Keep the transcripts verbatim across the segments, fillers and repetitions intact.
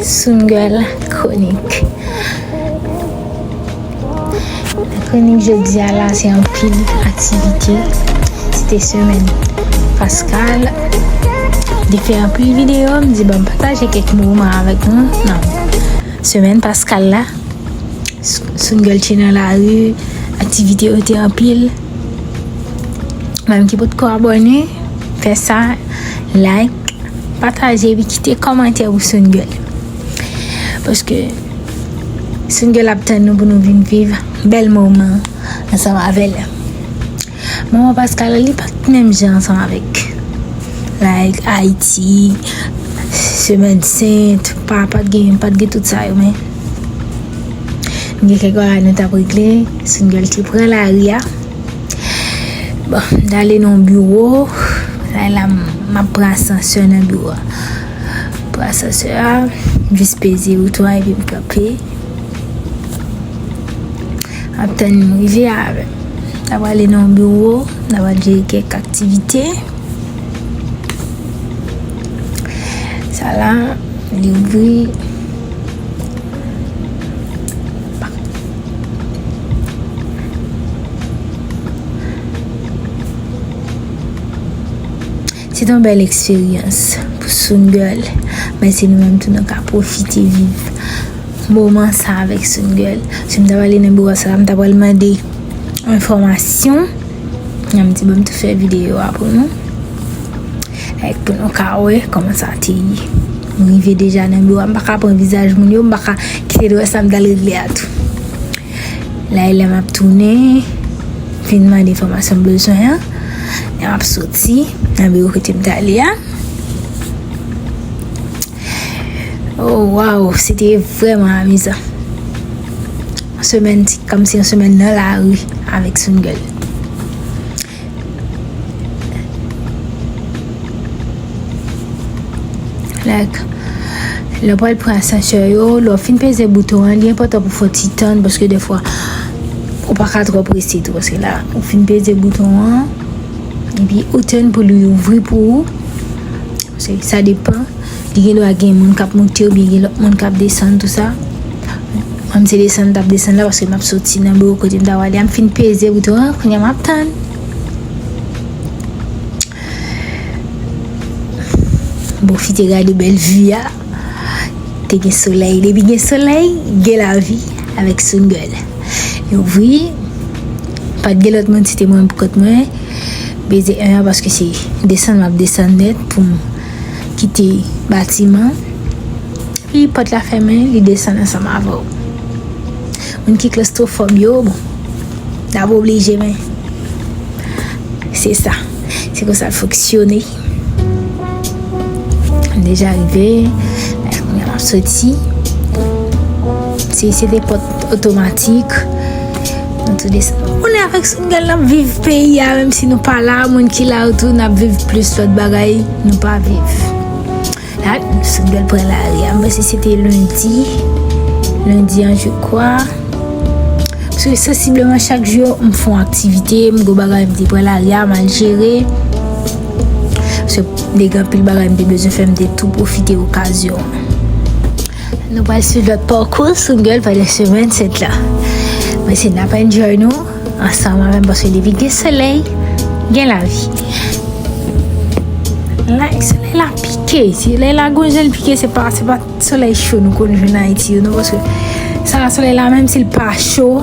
Soon Girl Konik. Konik jodi a la, se anpil aktivite. Se te semèn Paskal. Li fè anpil videyo, m di, "Bon, m pataje kèk moman avèk nou." Non. Semèn Paskal la, Soon Girl te nan lari, aktivite yo te anpil. Menm ki potko abòne, fè sa, like, pataje, epi kite kòmantè pou Soon Girl. Paske Soon Girl ap tann nou pou nou vin viv bèl moman ansanm avè l. Moman Paskal la, li pa t menm jan ansanm avèk, like, Ayiti, Semèn Sent, pa, pa t gen, pa t gen tout sa yo, men m gen kèk bagay nou t ap regle, Soon Girl te pran lari a. Bon, m t ale nan yon biwo, la, la, m, m ap pran asansè nan biwo a. Pran asansè a, m jis peze bouton an epi m kanpe. M ap tann li rive avè m. N ap ale nan yon biwo, n ap al jere kèk aktivite. Sa la, li ouvri. Se te yon bèl eksperyans pou Soon Girl, men se nou menm tou nou ka pwofite viv moman sa avèk Soon Girl. Si m ta pral nan biwo sa, m ta pral mande enfòmasyon. Nan m di, "Bon, m tou fè videyo a pou nou." Like, pou nou ka wè kòman sa te ye. M rive deja nan biwo a, m pa ka pran vizaj moun yo, m pa ka kite l wè sa m t al regle a tou. La e lè m ap tounen, vin mande enfòmasyon m bezwen an, lè m ap soti nan biwo kote m t ale a. Oh, wow, se te vrèman amizan. Semèn ti, kòmsi yon semèn nan lari avèk Soon Girl. Like, lè w pral pran asansè yo, lè w fin peze bouton an, li enpòtan pou fè yon ti tann, paske defwa, ou pa ka twò prese tou, paske la, ou fin peze bouton an, epi ou tann pou li ouvri pou ou. Se, sa depan. Li gen dwa gen moun k ap monte oubyen gen lòt moun k ap desann, tou sa. Mwen, m se desann m t ap desann la, paske m ap soti nan biwo kote m ta prale a. M fin peze bouton an, kounye a m ap tann. M pwofite gade bèl vi a. Te gen solèy. Depi gen solèy, gen lavi avèk Soon Girl. Yo ouvri, pa t gen lòt moun, se te mwen pou kont mwen. Peze en an, paske se desann m ap desann nèt pou m kite batiman. Epi pòt la fèmen, li desann ansanm avè w. Moun ki klostwofòb yo, bon, n ap oblije, men se sa. Se konsa l fonksyone. M deja rive. Kounye a m ap soti. Se, se te pòt otomatik. Nou tou desann. Moun avèk Soon Girl n ap viv peyi a, menm si nou pa la, moun ki la yo tou, n ap viv plis lòt bagay nou pa viv. La, Soon Girl pran lari a. M panse se te lendi. Lendi an, je crois. Paske sansibleman chak jou, m fè yon aktivite, m gon bagay m te pran lari a, m al jere. Paske m te gen anpil bagay m te bezwen fè, m te tou pwofite okazyon an. Nou pral swiv lòt pakou Soon Girl pandan semèn sent la. Mwen se n ap enjoy nou ansanm avè m, paske depi gen solèy, gen lavi. La, solèy la pike. Solèy la gon jan l pike, se pa, se pa solèy cho nou konn jwenn Ayiti yo, non, paske sa solèy la, menm si l pa cho,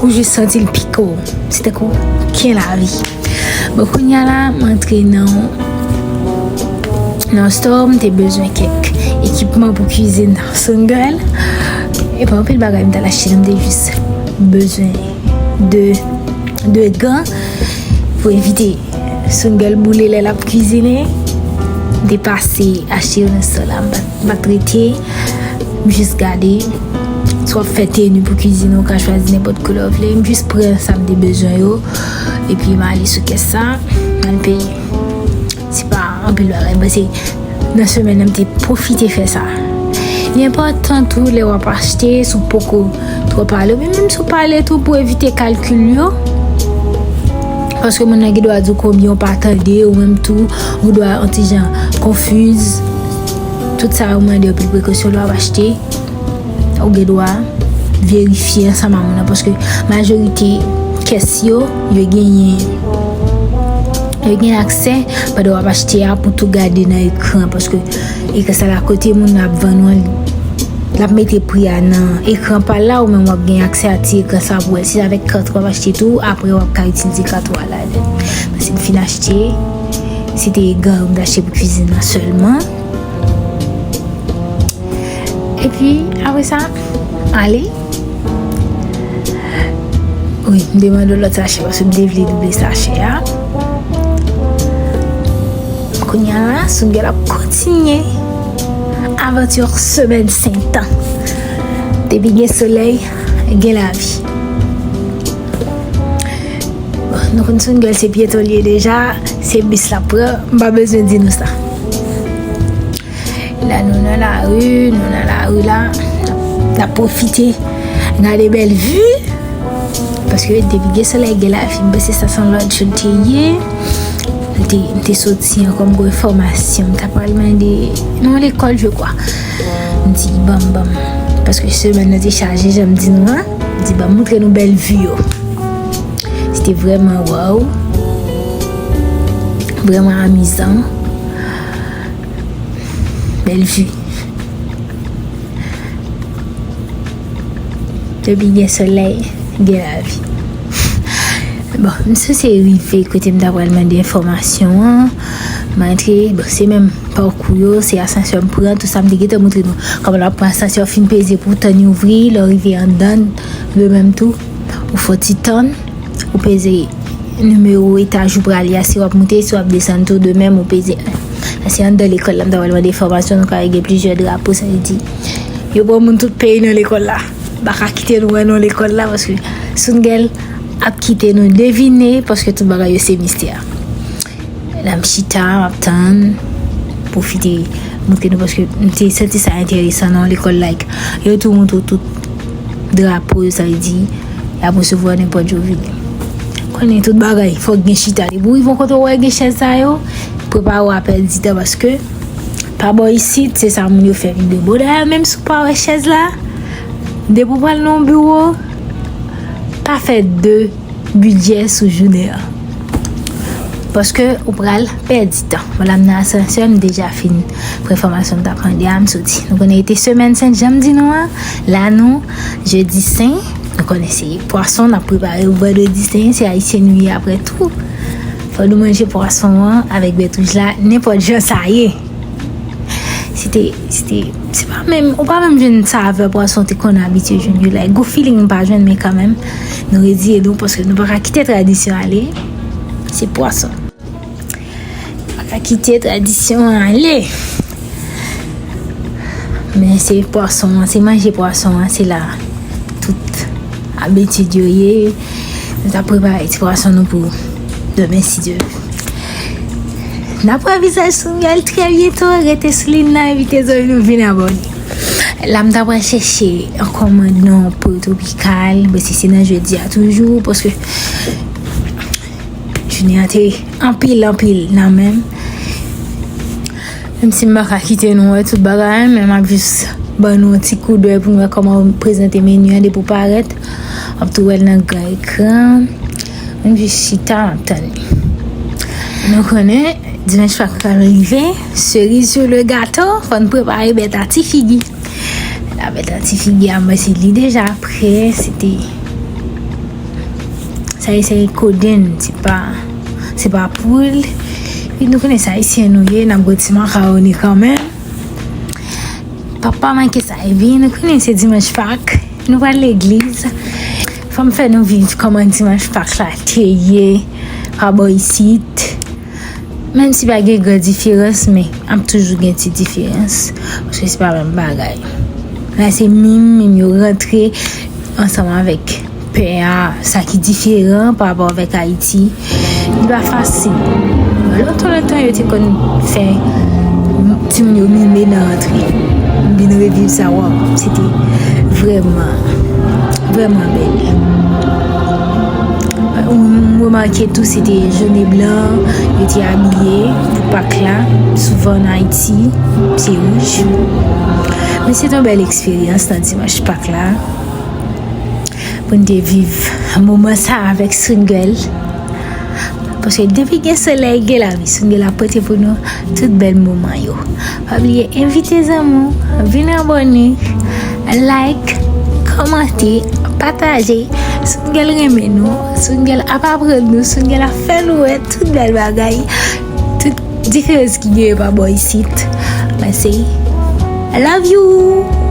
ou jis santi l pike w. Se tankou gen lavi. Bon, kounye a la, m antre nan, nan store, m te bezwen kèk ekipman pou kwizin Soon Girl. E pa anpil bagay m t al achte, non, m te jis bezwen de, de gan pou evite Soon Girl boule lè l ap kwizine. M te pase achte yo nan store la, m pa t, m pa t rete. M jis gade. Si w ap fè teni pou kwizine, ou ka chwazi nenpòt koulè w vle. M jis pran sa m te bezwen yo. Epi m ale sou kès sa, m al peye. Se pa anpil bagay, men se nan semèn nan m te pwofite fè sa. Li enpòtan tou lè w ap achte, si w poko twò pale, oubyen menm si w pale tou pou evite kalkil yo. Paske moun nan gen dwa di w konbyen w pa tande, ou menm tou, ou dwa yon ti jan konfiz. Tout sa yo mande anpil prekosyon lè w ap achte. Ou gen dwa verifye ansanm ak moun nan, paske majorite kès yo, yo genyen, yo gen aksè pandan w ap achte a pou tou gade nan ekran, paske ekran sa la kote moun nan ap vann ou an, l ap mete pri a nan ekran pa l la, ou menm w ap gen aksè a ti ekran sa pou wè. Si se avèk kat ou ap achte tou, apre w ap ka itilize kat ou a ladan. Paske m fin achte, se te gen m t achte pou kwizin nan sèlman. Epi, apre sa, ale. Wi, m te mande w lòt sachè paske m te vle double sachè a. Kounye a la, Soungèl ap kontinye avanti yon semèn sentan. Depi gen solèy, gen lavi. Bon, nou konn Soungèl se pyeton li ye deja, se bis l ap pran, m pa bezwen di nou sa. La nou nan lari, nou nan lari la, n ap pwofite gade bèl vi. Paske depi gen solèy gen lavi, m panse sa se yon lòt jou l te ye. M te, m te soti ankò, m gen enfòmasyon, m ta pral mande nan lekòl, je crois. M di, ban m, ban m. Paske semèn nan te chaje, jan m di nou an. M di, ban m montre nou bèl vi yo. Se te vrèman waw. Vrèman amizan. Bèl vi. Depi gen solèy, gen lavi. Bon, m sose rive kote m ta pral mande enfòmasyon an. M antre, bon, se menm pakou yo, se asansè m pran, tout sa m te gentan montre nou. Kòman w ap pran asansè, w fin peze pou tann li ouvri, lè w rive anndan, de menm tou, ou fè ti tann, ou peze nimewo etaj ou prale a, si w ap monte, si w ap desann tou, de menm ou peze en. Sa se anndan lekòl la, m ta pral mande enfòmasyon, nou ka wè gen plizyè drapo, sa vle di, yo pran moun tout peyi nan lekòl la. M pa ka kite nou wè non lekòl la, paske Soungèl ap kite nou devine, paske tout bagay yo se mistè. La m chita, m ap tann, pwofite montre nou, paske m te santi sa enteresan nan lekòl, like, yo tou montre w tout drapo yo, sa vle di, y ap resevwa nenpòt jan w vini. Konnen tout bagay, fòk gen chita. Depi w rive yon kote w wè gen chèz sa yo, prepare w a pèdi tan, paske pa bò isit, se sa moun yo fè vin debò. Dayè, menm si w pa wè chèz la, depi w pral nan yon biwo, pa fè de bidjè sou jounen an. Paske ou pral pèdi tan. Vwala, m nan asansè, m deja fin pran enfòmasyon m t ap mande a, m soti. Nou konnen li te semèn sent, jan m di nou an, la nou jedi sen, nou konnen se pwason, n ap prepare pou vandredi sen, se ayisyen nou ye apre tou. Fò nou manje pwason an avèk bèt wouj la, nenpòt jan sa ye. Se te, se te, se pa menm, ou pa menm jwenn savè pwason te konn abitye jwenn yo la. Gwo feeling m pa jwenn, men kanmenm, nou redi e nou, paske nou pa ka kite tradisyon ale. Se pwason. Pa ka kite tradisyon an ale. Men se pwason an, se manje pwason an, se la tout abitid yo ye. Nou ta prepare ti pwason nou pou demen, si Dye vle. N ap wè vizaj Soungèl trè byento, rete sou liy nan, envite zanmi nou vin abòne. La m ta pral chèche yon kòmand nan Pwetwopikal, men si se nan jodi a toujou, paske jounen an te anpil, anpil nan men m. Menm si m pa ka kite nou wè tout bagay, men m ap jis ban nou yon ti koudèy pou nou wè kòman yo prezante meni an depi w parèt. W ap tou wè l nan gran ekran. M jis chita, m ap tann li. Nou konnen, dimanch Pak pral rive, cerise sur le gâteau, fò n prepare bèt a ti figi. La bèt a ti figi a, mwen se li deja prè, se te Sa ye se kodenn, se pa, se pa poul. Epi nou konnen se ayisyen nou ye, n ap gwo ti makawoni kanmenm. Papa manke sa, epi nou konnen se dimanch Pak, nou pral legliz. Fò m fè nou viv kòman dimanch Pak la te ye, pa bò isit. Menm si pa gen gran diferans, men ap toujou gen ti diferans, paske se pa menm bagay. La se mim, mim yo rantre ansanm avèk pè a, sa ki diferan pa rapò avèk Ayiti. Li pa fasil. Lontan, lontan, yo te konn fè timoun yo mime nan rantre. M vin reviv sa, waw, se te vrèman, vrèman bèl. M remake tou se te jòn e blan yo te abiye pou Pak la, souvan an Ayiti, pye wouj. Men se te yon bèl eksperyans nan dimanch Pak la pou n te viv moman sa avèk Soon Girl. Paske depi gen solèy, gen lavi. Soon Girl ap pote pou nou tout bèl moman yo. Pa bliye envite zanmi w, vin abòne, like, kòmante, pataje. Soon Girl renmen nou. Soon Girl ap aprann nou. Soon Girl ap fè nou wè tout bèl bagay, tout diferans ki genyen pa bò isit. Mèsi. I love you.